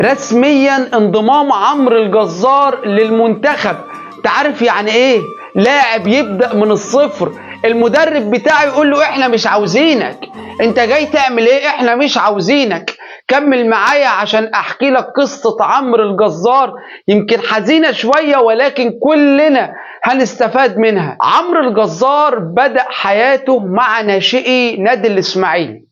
رسميا انضمام عمرو الجزار للمنتخب. تعرف يعني ايه لاعب يبدأ من الصفر، المدرب بتاعه يقول له احنا مش عاوزينك، انت جاي تعمل ايه، احنا مش عاوزينك. كمل معايا عشان احكي لك قصة عمرو الجزار، يمكن حزينة شوية ولكن كلنا هنستفاد منها. عمرو الجزار بدأ حياته مع ناشئي نادي الاسماعيلي،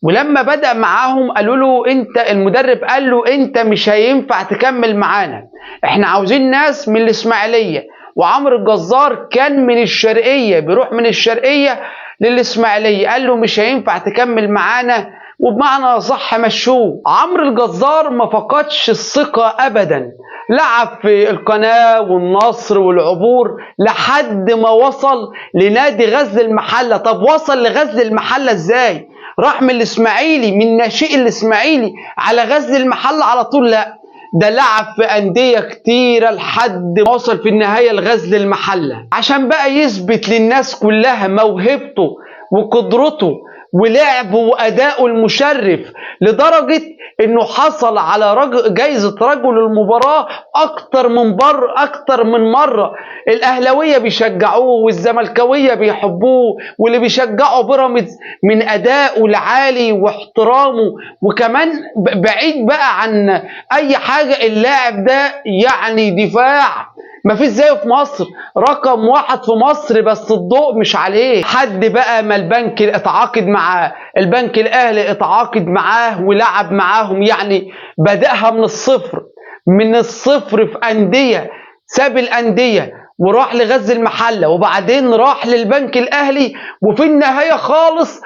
ولما بدأ معاهم قالوا له انت، المدرب قال له انت مش هينفع تكمل معانا، احنا عاوزين ناس من الاسماعيلية. وعمرو الجزار كان من الشرقية، بيروح من الشرقية للاسماعيلية، قال له مش هينفع تكمل معانا، وبمعنى صح مشوه. عمرو الجزار ما فقدش الثقة ابدا، لعب في القناة والنصر والعبور لحد ما وصل لنادي غزل المحلة. طب وصل لغزل المحلة ازاي؟ راح من الاسماعيلي، من ناشئ الاسماعيلي على غزل المحلة على طول؟ لا، ده لعب في أندية كتيرة لحد ما وصل في النهاية لغزل المحلة، عشان بقى يثبت للناس كلها موهبته وقدرته ولعبه وأداؤه المشرف، لدرجة انه حصل على جايزة رجل المباراة اكتر من مرة. الاهلاوية بيشجعوه والزملكاوية بيحبوه، واللي بيشجعوا بيراميدز من ادائه العالي واحترامه، وكمان بعيد بقى عن اي حاجة، اللاعب ده يعني دفاع ما فيش زيه في مصر، رقم واحد في مصر، بس الضوء مش عليه. حد بقى ما البنك اتعاقد مع البنك الاهلي، اتعاقد معاه ولعب معاهم، يعني بدأها من الصفر، من الصفر في أندية، ساب الأندية وراح لغزل المحلة، وبعدين راح للبنك الأهلي، وفي النهاية خالص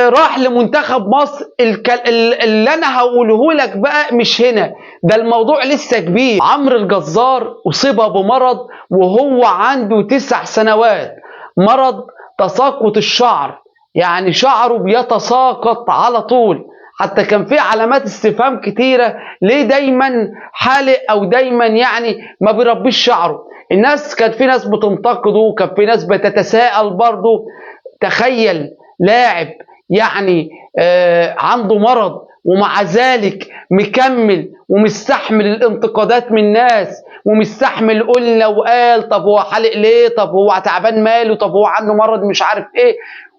راح لمنتخب مصر. اللي أنا هقوله لك بقى مش هنا، ده الموضوع لسه كبير. عمرو الجزار أصيب بمرض وهو عنده 9 سنوات، مرض تساقط الشعر، يعني شعره بيتساقط على طول، حتى كان في علامات استفهام كتيرة ليه دايما حالق أو دايما يعني ما بيربيش شعره. الناس كان في ناس بتنتقده، كان في ناس بتتساءل برضه. تخيل لاعب يعني عنده مرض ومع ذلك مكمل ومستحمل الانتقادات من الناس، ومستحمل قلنا وقال طب هو حالق ليه، طب هو تعبان ماله، طب هو عنده مرض مش عارف ايه،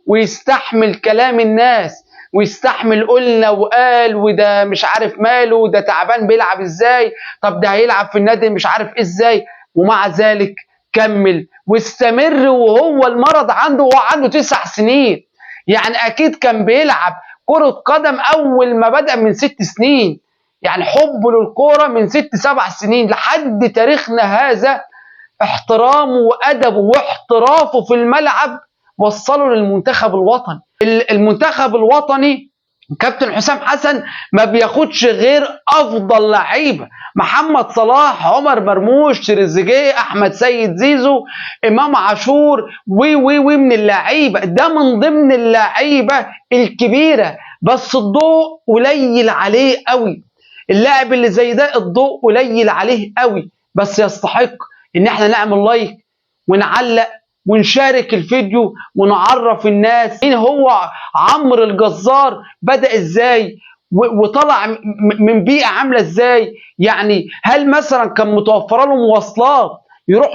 ويستحمل كلام الناس ويستحمل قلنا وقال وده مش عارف ماله، وده تعبان بيلعب ازاي، طب ده هيلعب في النادي مش عارف ازاي، ومع ذلك كمل واستمر وهو المرض عنده، وهو عنده 9 سنين، يعني اكيد كان بيلعب كرة قدم اول ما بدأ من 6 سنين، يعني حبه للكورة من 6 7 سنين لحد تاريخنا هذا. احترامه وادبه واحترافه في الملعب وصلوا للمنتخب الوطني. المنتخب الوطني كابتن حسام حسن ما بياخدش غير افضل لعيبة، محمد صلاح، عمر مرموش، تريزيجيه، احمد سيد زيزو، امام عاشور، وي وي وي من اللعيبة، ده من ضمن اللعيبة الكبيرة، بس الضوء قليل عليه قوي. اللاعب اللي زي ده الضوء قليل عليه قوي، بس يستحق ان احنا نعمل like ونعلق ونشارك الفيديو ونعرف الناس مين هو عمرو الجزار، بدأ ازاي وطلع من بيئة عاملة ازاي. يعني هل مثلا كان متوفرة له مواصلات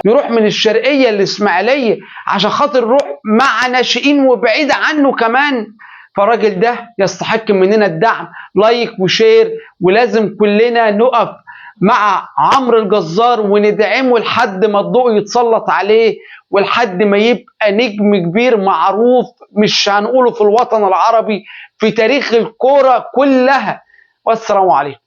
يروح من الشرقية للإسماعيلية عشان خاطر يروح مع ناشئين وبعيد عنه كمان؟ فالراجل ده يستحق مننا الدعم، like و share، ولازم كلنا نقف مع عمرو الجزار وندعمه لحد ما الضوء يتسلط عليه، ولحد ما يبقى نجم كبير معروف، مش هنقوله في الوطن العربي، في تاريخ الكورة كلها. والسلام عليكم.